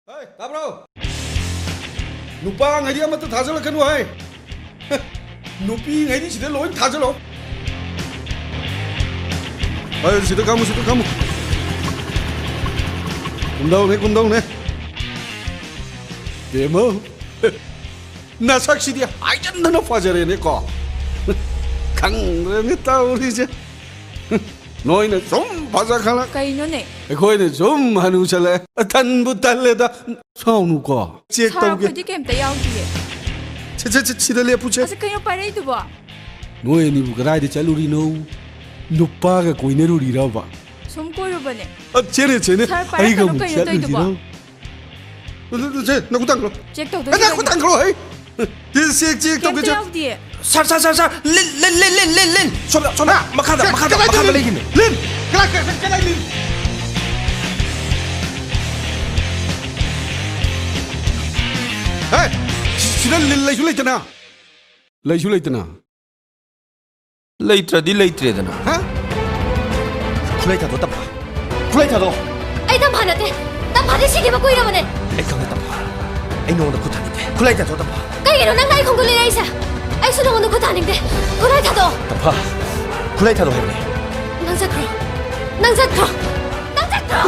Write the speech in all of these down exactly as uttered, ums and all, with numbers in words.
ꯍꯦ, ꯇꯥꯕ꯭ꯔꯣ? ꯅꯨꯄꯥꯉꯩꯗꯤ ꯑꯃꯠꯇ ꯊꯥꯖꯤꯜꯂꯛꯀꯅꯨ ꯍꯥꯏ꯫ ꯅꯨꯄꯤꯉꯩꯗꯤ ꯁꯤꯗ ꯂꯣꯏ ꯊꯥꯖꯤꯜꯂꯣ꯫ ꯍꯣꯏ, ꯁꯤꯗ ꯈꯥꯝꯃꯨ, ꯁꯤꯗ ꯈꯥꯝꯃꯨ꯫ ꯀꯨꯝꯗꯧꯅꯦ, ꯀꯨꯝꯗꯧꯅꯦ꯫ ꯕꯦꯝꯃꯧ, ꯅꯁꯛꯁꯤꯗꯤ ꯍꯥꯏꯖꯟꯗꯅ ꯐꯖꯔꯦꯅꯦꯀꯣ꯫ ꯈꯪꯗ꯭ꯔꯦꯅꯦ ꯇꯧꯔꯤꯁꯦ꯫ ꯅꯣꯏꯅ ꯁꯨꯝ ꯐꯖꯈꯠꯂꯛ꯫ ꯀꯩꯅꯣꯅꯦ? ꯑꯩꯈꯣꯏꯅ ꯁꯨꯝ ꯍꯅꯨꯁꯜꯂꯛꯑꯦ꯫ ꯇꯟꯕꯨ ꯇꯜꯂꯦꯗ꯫ ꯁꯥꯎꯅꯨꯀꯣ꯫ ꯆꯦꯛ ꯁꯥꯔ, ꯇꯧꯒꯦ꯫ ꯑꯩꯈꯣꯏꯗꯤ ꯀꯩꯝꯇ ꯌꯥꯎꯗꯤꯌꯦ꯫ ꯁꯦ, ꯁꯦ, ꯁꯦ, ꯁꯤꯗ ꯂꯦꯞꯄꯨꯁꯦ꯫ ꯑꯁ, ꯀꯩꯅꯣ ꯄꯥꯏꯔꯛꯏꯗꯨꯕꯣ? ꯅꯣꯏ ꯑꯅꯤꯕꯨ ꯀꯗꯥꯏꯗ ꯆꯠꯂꯨꯔꯤꯅꯣ? ꯅꯨꯄꯥꯒ ꯀꯣꯏꯅꯔꯨꯔꯤꯔꯕ? ꯁꯨꯝ ꯀꯣꯏꯔꯨꯕꯅꯦ꯫ ꯑ, ꯆꯦꯅꯦ, ꯆꯦꯅꯦ, ꯁꯥꯔ, ꯄꯥꯏꯔꯛꯀꯅꯨ, ꯑꯩꯒ ꯑꯃꯨꯛ ꯀꯩꯅꯣ ꯇꯧꯔꯤꯗꯨꯕꯣ? ꯆꯠꯂꯨꯁꯤꯔꯣ? ꯁꯦ, ꯁꯦ, ꯅꯈꯨꯠ ꯊꯥꯡꯒꯠꯂꯣ꯫ ꯆꯦꯛ ꯇꯧꯗꯣꯏ ꯑꯦ, ꯅꯈꯨꯠ ꯀꯩꯅꯣ? ꯊꯥꯡꯒꯠꯂꯣ, ꯍꯩ꯫ ꯆꯦꯛ, ꯆꯦꯛ, ꯆꯦꯛ ꯇꯧꯒꯦ, ꯀꯩꯝꯇ ꯆꯦꯛ꯫ ꯌꯥꯎꯗꯤꯌꯦ꯫ ꯁꯥꯔ, ꯁꯥꯔ, ꯁꯥꯔ, ꯁꯥꯔ, ꯂꯤꯟ, ꯂꯤꯟ, ꯂꯤꯟ, ꯂꯤꯟ, ꯂꯤꯟ, ꯂꯤꯟ꯫ ꯁꯣꯝꯗ, ꯁꯣꯝꯗ, ꯍꯥ? ꯃꯈꯥꯗ, ꯁꯦ, ꯃꯈꯥꯗ, ꯀꯗꯥꯏꯗ ꯃꯈꯥꯗ ꯂꯤꯟ? ꯂꯩꯒꯤꯅꯤ꯫ ꯂꯤꯟ? ꯀꯅꯥ, ꯀꯅꯥ, ꯀꯅꯥ ꯂꯤꯟ? ꯍꯦ, ꯁꯤꯗ ꯂꯤꯟ ꯂꯩꯁꯨ ꯂꯩꯇꯅ꯫ ꯂꯩꯁꯨ ꯂꯩꯇꯅ꯫ ꯂꯩꯇ꯭ꯔꯗꯤ ꯂꯩꯇ꯭ꯔꯦꯗꯅ꯫ ꯍꯥ? ꯈꯨꯠꯂꯥꯏ ꯊꯥꯗꯣ, ꯇꯝꯐꯥ꯫ ꯈꯨꯠꯂꯥꯏ ꯊꯥꯗꯣ꯫ ꯑꯩ ꯇꯝꯐꯥ ꯅꯠꯇꯦ꯫ ꯇꯝꯐꯥꯗꯤ ꯁꯤꯈꯤꯕ ꯀꯨꯏꯔꯕꯅꯦ꯫ ꯑꯩ ꯈꯪꯉꯦ, ꯇꯝꯐꯥ꯫ ꯑꯩ ꯅꯉꯣꯟꯗ ꯈꯨꯠ ꯊꯥꯅꯤꯡꯗꯦ꯫ ꯈꯨꯠꯂꯥꯏ ꯊꯥꯗꯣ, ꯇꯝꯐꯥ꯫ ꯀꯩꯒꯤꯅꯣ ꯅꯪꯅ ꯑꯩ ꯈꯣꯡꯒꯨꯜ ꯂꯤꯔꯛꯏꯁꯦ? ꯑꯩꯁꯨ ꯅꯉꯣꯟꯗ ꯈꯨꯠ ꯊꯥꯅꯤꯡꯗꯦ꯫ ꯈꯨꯠꯂꯥꯏ ꯊꯥꯗꯣ꯫ ꯇꯝꯐꯥ, ꯈꯨꯠꯂꯥꯏ ꯊꯥꯗꯣ ꯍꯥꯏꯕꯅꯦ꯫ ꯅꯪ ꯆꯠꯈ꯭ꯔꯣ꯫ ꯅꯪ ꯆꯠꯈ꯭ꯔꯣ꯫ ꯅꯪ ꯆꯠꯈ꯭ꯔꯣ꯫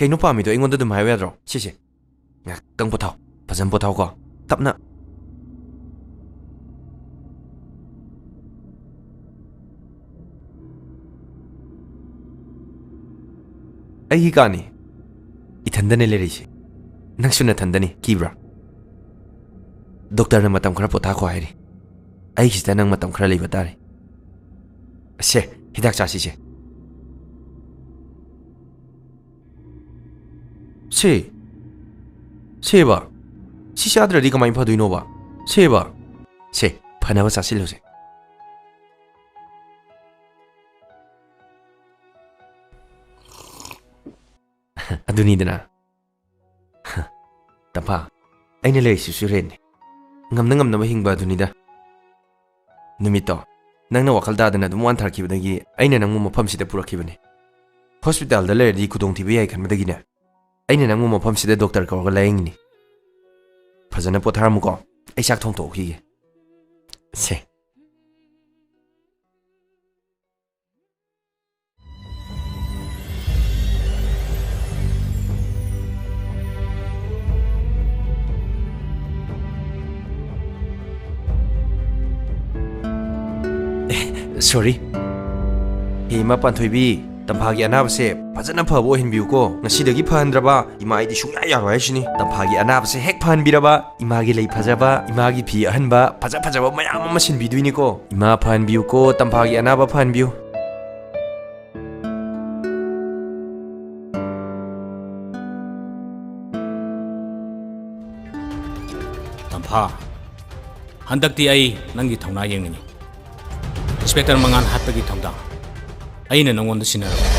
ꯀꯩꯅꯣ ꯄꯥꯝꯃꯤꯗꯣ? ꯑꯩꯉꯣꯟꯗ ꯑꯗꯨꯝ ꯍꯥꯏꯌꯨ ꯌꯥꯗ꯭ꯔꯣ? ꯁꯤꯁꯦ, ꯉꯥꯏꯍꯥꯛꯇꯪ ꯄꯣꯊꯥꯎ꯫ ꯐꯖꯅ ꯄꯣꯊꯥꯎꯀꯣ꯫ ꯇꯞꯅ꯫ ꯑꯩꯒꯤ ꯀꯥꯅꯤ꯫ ꯏꯊꯟꯗꯅꯦ ꯂꯩꯔꯤꯁꯦ꯫ ꯅꯪꯁꯨ ꯅꯊꯟꯗꯅꯤ꯫ ꯀꯤꯕ꯭ꯔꯥ? ꯗꯣꯛꯇꯔꯅ ꯃꯇꯝ ꯈꯔ ꯄꯣꯊꯥꯈꯣ ꯍꯥꯏꯔꯤ꯫ ꯑꯩꯒꯤꯁꯤꯗ ꯅꯪ ꯃꯇꯝ ꯈꯔ ꯂꯩꯕ ꯇꯥꯔꯦ꯫ ꯁꯦ, ꯍꯤꯗꯥꯛ ꯆꯥꯁꯤꯁꯦ꯫ ꯁꯦ, ꯁꯦꯕ, ꯁꯤ ꯆꯥꯗ꯭ꯔꯗꯤ ꯀꯃꯥꯏꯅ ꯐꯗꯣꯏꯅꯣꯕ? ꯁꯦꯕ, ꯁꯦ, ꯐꯅꯕ ꯆꯥꯁꯤꯜꯂꯨꯁꯦ꯫ ꯑꯗꯨꯅꯤꯗꯅ꯫ ꯇꯝꯐꯥ, ꯑꯩꯅ ꯂꯩꯔꯤꯁꯤꯁꯨ ꯔꯦꯟꯅꯤ꯫ ꯉꯝꯅ ꯉꯝꯅꯕ ꯍꯤꯡꯕ ꯑꯗꯨꯅꯤꯗ꯫ ꯅꯨꯃꯤꯠꯇꯣ ꯅꯪꯅ ꯋꯥꯈꯜ ꯇꯥꯗꯅ ꯑꯗꯨꯝ ꯋꯥꯟꯊꯔꯛꯈꯤꯕꯗꯒꯤ ꯑꯩꯅ ꯅꯪꯕꯨ ꯃꯐꯝꯁꯤꯗ ꯄꯨꯔꯛꯈꯤꯕꯅꯤ꯫ ꯍꯣꯁꯄꯤꯇꯥꯜꯗ ꯂꯩꯔꯗꯤ ꯈꯨꯗꯣꯡꯊꯤꯕ ꯌꯥꯏ ꯈꯟꯕꯗꯒꯤꯅꯦ, ꯑꯩꯅ ꯅꯪꯕꯨ ꯃꯐꯝꯁꯤꯗ ꯗꯣꯛꯇꯔ ꯀꯧꯔꯒ ꯂꯥꯌꯦꯡꯉꯤꯅꯤ꯫ ꯐꯖꯅ ꯄꯣꯊꯥꯔꯝꯃꯨꯀꯣ, ꯑꯩ ꯆꯥꯛ ꯊꯣꯡꯊꯣꯛꯈꯤꯒꯦ꯫ ꯁꯦ꯫ ꯑꯦ, sorry꯫ ꯍꯦ ꯏꯃꯥ ꯄꯥꯟꯊꯣꯏꯕꯤ, ꯇꯝꯐꯥꯒꯤ ꯑꯅꯥꯕꯁꯦ ꯐꯖꯅ ꯐꯕ ꯑꯣꯏꯍꯟꯕꯤꯌꯨꯀꯣ꯫ ꯉꯁꯤꯗꯒꯤ ꯐꯍꯟꯗ꯭ꯔꯕ ꯏꯃꯥ ꯑꯩꯗꯤ ꯁꯨꯡꯌꯥ ꯌꯥꯔꯣꯏ ꯍꯥꯏꯁꯤꯅꯤ꯫ ꯇꯝꯐꯥꯒꯤ ꯑꯅꯥꯕꯁꯦ ꯍꯦꯛ ꯐꯍꯟꯕꯤꯔꯕ, ꯏꯃꯥꯒꯤ ꯂꯩ ꯐꯖꯕ, ꯏꯃꯥꯒꯤ ꯐꯤ ꯑꯍꯟꯕ, ꯐꯖ ꯐꯖꯕ ꯃꯌꯥꯝ ꯑꯃ ꯁꯤꯟꯕꯤꯗꯣꯏꯅꯤꯀꯣ꯫ ꯏꯃꯥ ꯐꯍꯟꯕꯤꯌꯨꯀꯣ, ꯇꯝꯐꯥꯒꯤ ꯑꯅꯥꯕ ꯐꯍꯟꯕꯤꯌꯨ꯫ ꯇꯝꯐꯥ, ꯍꯟꯗꯛꯇꯤ ꯑꯩ ꯅꯪꯒꯤ ꯊꯧꯅꯥ ꯌꯦꯡꯅꯤꯡꯉꯤ꯫ ꯏꯟꯁꯄꯦꯛꯇꯔ ꯃꯉꯥꯜ ꯍꯥꯠꯄꯒꯤ ꯊꯧꯗꯥꯡ ꯑꯩꯅ ꯅꯪꯉꯣꯟꯗ ꯁꯤꯟꯅꯔꯕꯅꯤ꯫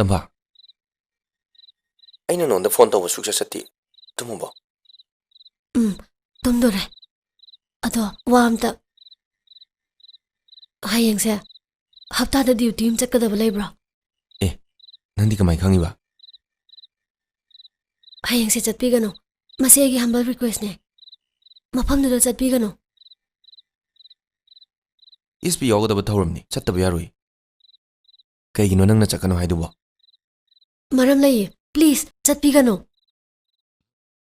ꯇꯝꯐꯥ, ꯑꯩꯅ ꯅꯉꯣꯟꯗ ꯐꯣꯟ ꯇꯧꯕ ꯁꯨꯛꯆꯠ ꯆꯠꯇꯦ꯫ ꯇꯨꯝꯃꯕꯣ? ꯎꯝ, ꯇꯨꯝꯗꯣꯔꯦ꯫ ꯑꯗꯣ ꯋꯥ ꯑꯝꯇ꯫ ꯍꯌꯦꯡꯁꯦ ꯍꯞꯇꯥꯗ ꯗ꯭ꯌꯨꯇꯤ ꯑꯃ ꯆꯠꯀꯗꯕ ꯂꯩꯕ꯭ꯔꯣ? ꯑꯦ, ꯅꯪꯗꯤ ꯀꯃꯥꯏ ꯈꯪꯉꯤꯕ? ꯍꯌꯦꯡꯁꯦ ꯆꯠꯄꯤꯒꯅꯨ꯫ ꯃꯁꯤ ꯑꯩꯒꯤ humble requestꯅꯦ꯫ ꯃꯐꯝꯗꯨꯗ ꯆꯠꯄꯤꯒꯅꯨ꯫ ꯑꯦꯁ ꯄꯤ ꯌꯥꯎꯒꯗꯕ ꯊꯧꯔꯝꯅꯤ, ꯆꯠꯇꯕ ꯌꯥꯔꯣꯏ꯫ ꯀꯩꯒꯤꯅꯣ ꯅꯪꯅ ꯆꯠꯀꯅꯨ ꯍꯥꯏꯗꯨꯕꯣ? ꯃꯔꯝ ꯂꯩꯌꯦ꯫ Please, ꯆꯠꯄꯤꯒꯅꯨ꯫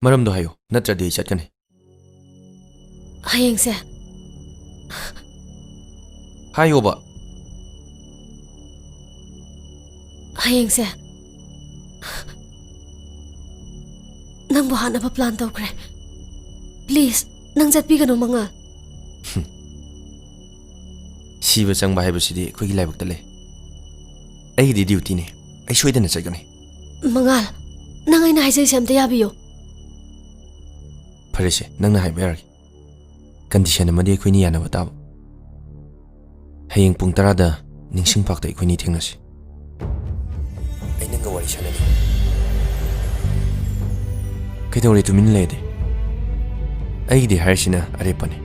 ꯃꯔꯝꯗꯣ ꯍꯥꯏꯌꯨ, ꯅꯠꯇ꯭ꯔꯗꯤ ꯑꯩ ꯆꯠꯀꯅꯤ꯫ ꯍꯌꯦꯡꯁꯦ꯫ ꯍꯥꯏꯌꯣꯕ꯫ ꯍꯌꯦꯡꯁꯦ ꯅꯪꯕꯨ ꯍꯥꯠꯅꯕ plan ꯇꯧꯈ꯭ꯔꯦ꯫ Please, ꯅꯪ ꯆꯠꯄꯤꯒꯅꯨ, ꯃꯉꯥꯜ꯫ ꯁꯤꯕ ꯆꯪꯕ ꯍꯥꯏꯕꯁꯤꯗꯤ ꯑꯩꯈꯣꯏꯒꯤ ꯂꯥꯏꯕꯛꯇ ꯂꯩ꯫ ꯑꯩꯒꯤꯗꯤ dutyꯅꯤ꯫ ꯑꯩ ꯁꯣꯏꯗꯅ ꯆꯠꯀꯅꯤ꯫ ꯃꯉꯥꯜ, ꯅꯪ ꯑꯩꯅ ꯍꯥꯏꯖꯔꯤꯁꯦ ꯑꯝꯇ ꯌꯥꯕꯤꯌꯨ꯫ ꯐꯔꯦꯁꯦ, ꯅꯪꯅ ꯍꯥꯏꯕ ꯌꯥꯔꯒꯦ꯫ Condition ꯑꯃꯗꯤ ꯑꯩꯈꯣꯏꯅꯤ ꯌꯥꯅꯕ ꯇꯥꯕ꯫ ꯍꯌꯦꯡ ꯄꯨꯡ ꯇꯔꯥꯗ ꯅꯤꯡꯁꯤꯡ ꯄꯥꯔꯛꯇ ꯑꯩꯈꯣꯏꯅꯤ ꯊꯦꯡꯅꯁꯤ꯫ ꯑꯩ ꯅꯪꯒ ꯋꯥꯔꯤ ꯁꯥꯟꯅꯅꯤ꯫ ꯀꯩꯗꯧꯔꯦ ꯇꯨꯃꯤꯟꯅ ꯂꯩꯔꯗꯤ? ꯑꯩꯒꯤꯗꯤ ꯍꯥꯏꯔꯤꯁꯤꯅ ꯑꯔꯦꯞꯄꯅꯤ꯫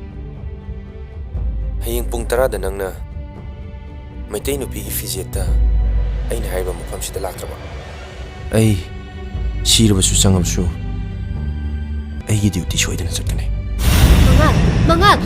ꯍꯌꯦꯡ ꯄꯨꯡ ꯇꯔꯥꯗ ꯅꯪꯅ ꯃꯩꯇꯩ ꯅꯨꯄꯤꯒꯤ ꯐꯤꯖꯦꯠꯇ ꯑꯩꯅ ꯍꯥꯏꯔꯤꯕ ꯃꯐꯝꯁꯤꯗ ꯂꯥꯛꯇ꯭ꯔꯕ? ꯑꯩ ꯁꯤꯔꯕꯁꯨ ꯆꯪꯉꯕꯁꯨ ꯑꯩꯒꯤ duty ꯁꯣꯏꯗꯅ ꯆꯠꯀꯅꯤ꯫ ꯃꯉꯥꯜ! ꯃꯉꯥꯜ!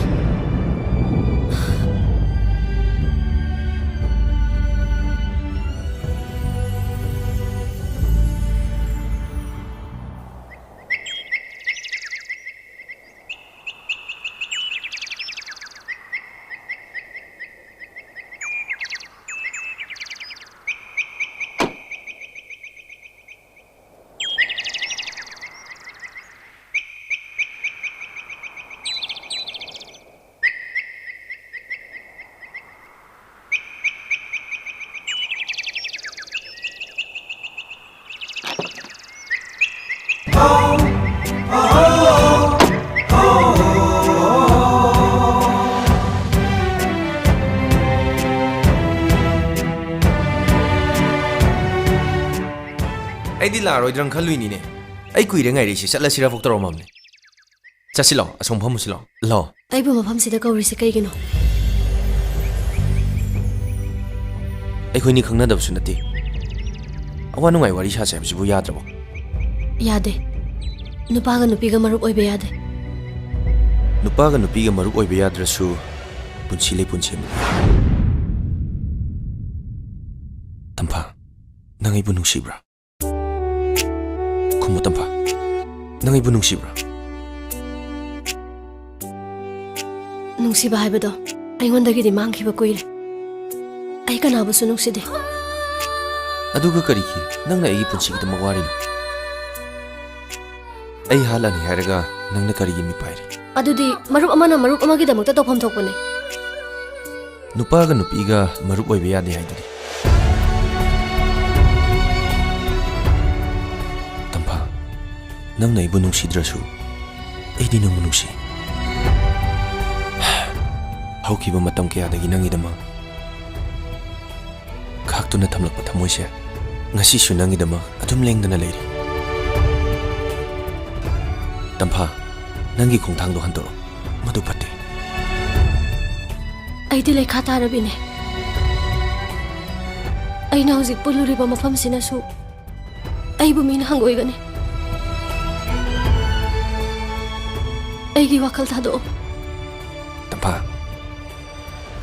ꯑꯩꯗꯤ ꯂꯥꯛꯑꯔꯣꯏꯗ꯭ꯔꯪ ꯈꯜꯂꯨꯏꯅꯤꯅꯦ꯫ ꯑꯩ ꯀꯨꯏꯔꯦ ꯉꯥꯏꯔꯤꯁꯤ, ꯆꯠꯂꯁꯤꯔ ꯐꯥꯎ ꯇꯧꯔꯝꯃꯕꯅꯦ꯫ ꯆꯠꯁꯤꯂꯣ, ꯑꯁꯣꯝ ꯐꯝꯃꯨꯁꯤꯂꯣ꯫ ꯂꯥꯛꯑꯣ꯫ ꯑꯩꯕꯨ ꯃꯐꯝꯁꯤꯗ ꯀꯧꯔꯤꯁꯦ ꯀꯩꯒꯤꯅꯣ? ꯑꯩꯈꯣꯏꯅꯤ ꯈꯪꯅꯗꯕꯁꯨ ꯅꯠꯇꯦ꯫ ꯑꯋꯥ ꯅꯨꯡꯉꯥꯏ ꯋꯥꯔꯤ ꯁꯥꯁꯦ ꯍꯥꯏꯕꯁꯤꯕꯨ ꯌꯥꯗ꯭ꯔꯕꯣ? ꯌꯥꯗꯦ꯫ ꯅꯨꯄꯥꯒ ꯅꯨꯄꯤꯒ ꯃꯔꯨꯞ ꯑꯣꯏꯕ ꯌꯥꯗꯦ꯫ ꯅꯨꯄꯥꯒ ꯅꯨꯄꯤꯒ ꯃꯔꯨꯞ ꯑꯣꯏꯕ ꯌꯥꯗ꯭ꯔꯁꯨ ꯄꯨꯟꯁꯤ ꯂꯩꯄꯨꯟꯁꯤ ꯑꯃꯗꯤ꯫ ꯇꯝꯐꯥ, ꯅꯪ ꯑꯩꯕꯨ ꯅꯨꯡꯁꯤꯕ꯭ꯔꯥ? ꯈꯨꯝꯃꯨ ꯇꯝꯐꯥ, ꯅꯪ ꯑꯩꯕꯨ ꯅꯨꯡꯁꯤꯕ꯭ꯔꯥ? ꯅꯨꯡꯁꯤꯕ ꯍꯥꯏꯕꯗꯣ ꯑꯩꯉꯣꯟꯗꯒꯤꯗꯤ ꯃꯥꯡꯈꯤꯕ ꯀꯨꯏꯔꯦ꯫ ꯑꯩ ꯀꯅꯥꯕꯨꯁꯨ ꯅꯨꯡꯁꯤꯗꯦ꯫ ꯑꯗꯨꯒ ꯀꯔꯤꯒꯤ ꯅꯪꯅ ꯑꯩꯒꯤ ꯄꯨꯟꯁꯤꯒꯤꯗꯃꯛ ꯋꯥꯔꯤꯅꯣ? ꯑꯩ ꯍꯥꯠꯂꯅꯤ ꯍꯥꯏꯔꯒ ꯅꯪꯅ ꯀꯔꯤꯒꯤ ꯃꯤꯄꯥꯏꯔꯤ? ꯑꯗꯨꯗꯤ ꯃꯔꯨꯞ ꯑꯃꯅ ꯃꯔꯨꯞ ꯑꯃꯒꯤꯗꯃꯛꯇ ꯇꯧꯐꯝ ꯊꯣꯛꯄꯅꯦ꯫ ꯅꯨꯄꯥꯒ ꯅꯨꯄꯤꯒ ꯃꯔꯨꯞ ꯑꯣꯏꯕ ꯌꯥꯗꯦ ꯍꯥꯏꯗꯨꯗꯤ꯫ ꯇꯝꯐꯥ, ꯅꯪꯅ ꯑꯩꯕꯨ ꯅꯨꯡꯁꯤꯗ꯭ꯔꯁꯨ ꯑꯩꯗꯤ ꯅꯪꯕꯨ ꯅꯨꯡꯁꯤ꯫ ꯍꯧꯈꯤꯕ ꯃꯇꯝ ꯀꯌꯥꯗꯒꯤ ꯅꯪꯒꯤꯗꯃꯛ ꯈꯥꯛꯇꯨꯅ ꯊꯝꯂꯛꯄ ꯊꯃꯣꯏꯁꯦ ꯉꯁꯤꯁꯨ ꯅꯪꯒꯤꯗꯃꯛ ꯑꯗꯨꯝ ꯂꯦꯡꯗꯅ ꯂꯩꯔꯤ꯫ ꯇꯝꯐꯥ, ꯅꯪꯒꯤ ꯈꯣꯡꯊꯥꯡꯗꯣ ꯍꯟꯗꯣꯛꯑꯣ, ꯃꯗꯨ ꯐꯠꯇꯦ꯫ ꯑꯩꯗꯤ ꯂꯩꯈꯥ ꯇꯥꯔꯕꯤꯅꯦ꯫ ꯑꯩꯅ ꯍꯧꯖꯤꯛ ꯄꯨꯜꯂꯨꯔꯤꯕ ꯃꯐꯝꯁꯤꯅꯁꯨ ꯑꯩꯕꯨ ꯃꯤꯅ ꯍꯪꯒꯣꯏꯒꯅꯤ꯫ ꯑꯩꯒꯤ ꯋꯥꯈꯜ ꯊꯥꯗꯣꯛꯑꯣ꯫ ꯇꯝꯐꯥ,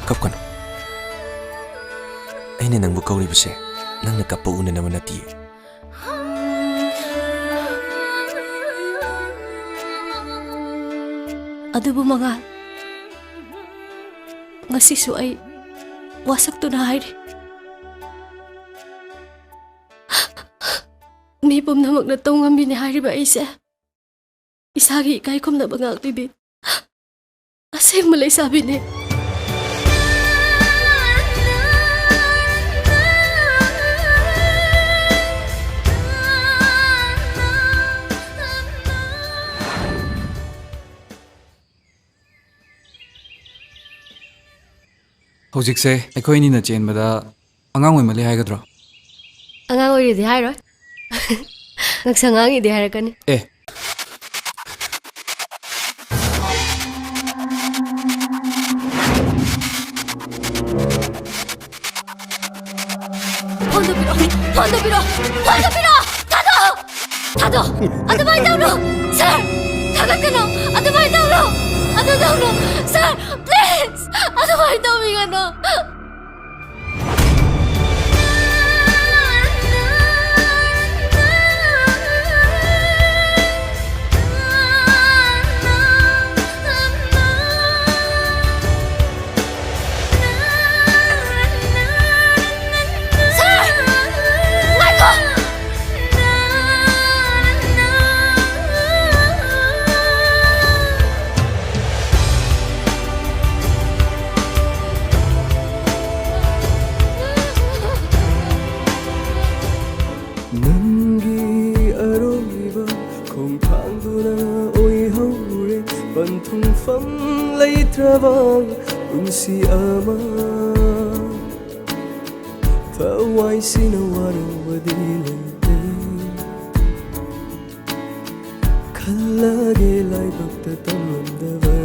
ꯀꯞꯀꯅꯨ꯫ ꯑꯩꯅ ꯅꯪꯕꯨ ꯀꯧꯔꯤꯕꯁꯦ ꯅꯪꯅ ꯀꯞꯄ ꯎꯅꯅꯕ ꯅꯠꯇꯤꯌꯦ꯫ ꯑꯗꯨꯕꯨ ꯃꯉꯥꯜ, ꯉꯁꯤꯁꯨ ꯑꯩ ꯋꯥꯁꯛꯇꯨꯅ ꯍꯥꯏꯔꯤ꯫ ꯃꯤ ꯄꯨꯝꯅꯃꯛꯅ ꯇꯧꯉꯝꯕꯤꯅꯤ ꯍꯥꯏꯔꯤꯕ ꯑꯩꯁꯦ ꯏꯁꯥꯒꯤ ꯏꯀꯥꯏ ꯈꯨꯝꯅꯕ ꯉꯥꯛꯂꯤꯕꯤ ꯑꯁꯦꯡꯕ ꯂꯩꯁꯥꯕꯤꯅꯦ꯫ ꯍꯧꯖꯤꯛꯁꯦ ꯑꯩꯈꯣꯏ ꯑꯅꯤꯅ ꯆꯦꯟꯕꯗ ꯑꯉꯥꯡ ꯑꯣꯏꯃꯜꯂꯤ ꯍꯥꯏꯒꯗ꯭ꯔꯣ? ꯑꯉꯥꯡ ꯑꯣꯏꯔꯤꯗꯤ ꯍꯥꯏꯔꯣꯏ꯫ ꯉꯛꯁꯪ ꯉꯥꯡꯉꯤꯗꯤ ꯍꯥꯏꯔꯛꯀꯅꯤ꯫ ꯑꯦ꯫ ꯐꯣꯟꯗꯣ ꯄꯤꯔꯛꯑꯣ! ꯐꯣꯟꯗꯣ ꯄꯤꯔꯛꯑꯣ! ꯐꯣꯟꯗꯣ ꯄꯤꯔꯛꯑꯣ! ꯊꯥꯗꯣ! ꯊꯥꯗꯣ! ꯑꯗꯨꯃꯥꯏꯅ ꯇꯧꯅꯣ! ꯁꯥꯔ! ꯊꯥꯒꯠꯀꯅꯣ! ꯑꯗꯨꯃꯥꯏꯅ ꯇꯧꯅꯣ! ꯑꯗꯨ ꯇꯧꯅꯣ! ꯁꯥꯔ! ꯄ꯭ꯂꯤꯖ! ꯑꯗꯨꯃꯥꯏꯅ ꯇꯧꯕꯤꯒꯅꯣ! ꯁꯥꯔ! ꯉꯥꯏꯈꯣ! ꯅꯪꯒꯤ ꯑꯔꯣꯏꯕ ꯈꯣꯡꯊꯥꯡꯗꯨꯅ ꯑꯣꯏꯍꯧꯔꯦ ꯄꯟꯊꯨꯡꯐꯝ ꯂꯩꯇ꯭ꯔꯕ ꯄꯨꯟꯁꯤ ꯑꯃ꯫ ꯊꯋꯥꯏꯁꯤꯅ ꯋꯥꯔꯧꯕꯗꯤ ꯂꯩꯇꯦ꯫ ꯈꯜꯂꯒꯦ ꯂꯥꯏꯕꯛꯇ ꯇꯝꯂꯝꯗꯕ